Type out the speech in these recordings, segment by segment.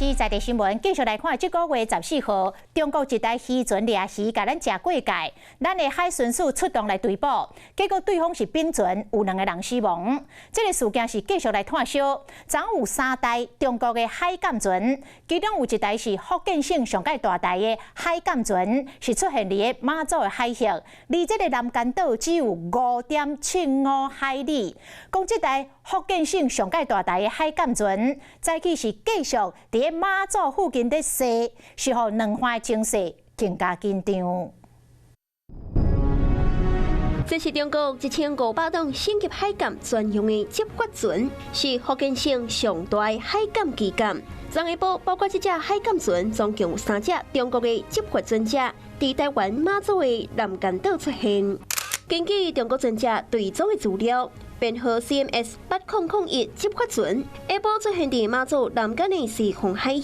視在地新聞，繼續來看，這個月14號，中國一台漁船掠魚，共咱食過界，咱的海巡署出動來追捕，結果對方是丙船，有兩個人死亡。這個事件是繼續來炭燒，總有三台中國的海監船，其中有一台是福建省上蓋大台的海監船，是出現佇个馬祖的海域，離這個南竿島只有5.75海里。講這台福建省上蓋大台的海監船，早起是繼續佇个馬祖附近咧踅，是予兩岸的情勢更加緊張。這是中國1500噸升級海監專用的執法船，是福建省上大的海監旗艦。昨下晡，包括這隻海監船，總共有三隻中國的執法船隻，佇台灣馬祖的南竿島出現。根據中國船隻追蹤的資料，編號 CMS 8001執法船，下晡出現佇馬祖南竿的西方海域，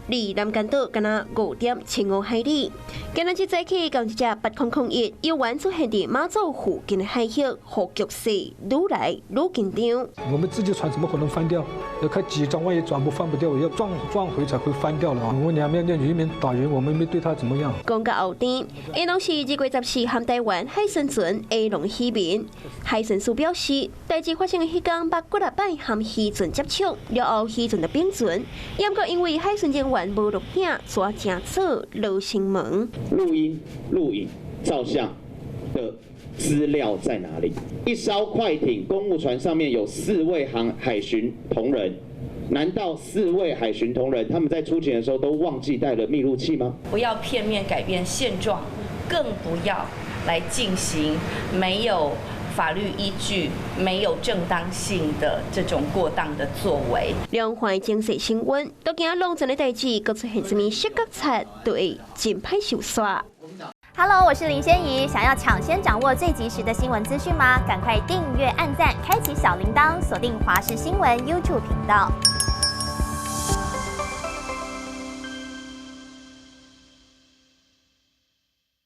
離南竿島干焦5.75海里。今仔日早起，仝一隻8001猶原出現佇馬祖附近的海域，予局勢愈來愈緊張。我們自己船怎麼可能翻掉？要開幾張，萬一轉不翻不掉，要撞撞回才會翻掉了啊！我們兩邊的漁民打魚，我們沒對他怎麼樣。講到後天，A 龍是2月14和台灣海巡船 A 龍漁民。海巡署表示，代誌發生的彼工，捌幾若擺和漁船接觸，了後漁船就反船，毋過因為海巡人員無錄影，煞成做羅生門。錄音、錄影、照相的資料在哪裡？一艘快艇公務船上面有四位航海巡同仁，難道四位海巡同仁他們在出勤的時候都忘記帶了密錄器嗎？不要片面改變現狀，更不要來進行沒有法律依據、沒有正當性的這種過當的作為。兩岸情勢升溫，都驚挵船的代誌，閣出現啥物小覺察，就會真歹收煞。 Hello，我是林仙怡。想要搶先掌握最及時的新聞資訊嗎？趕快訂閱、按讚、開啟小鈴鐺，鎖定華視新聞 YouTube 頻道。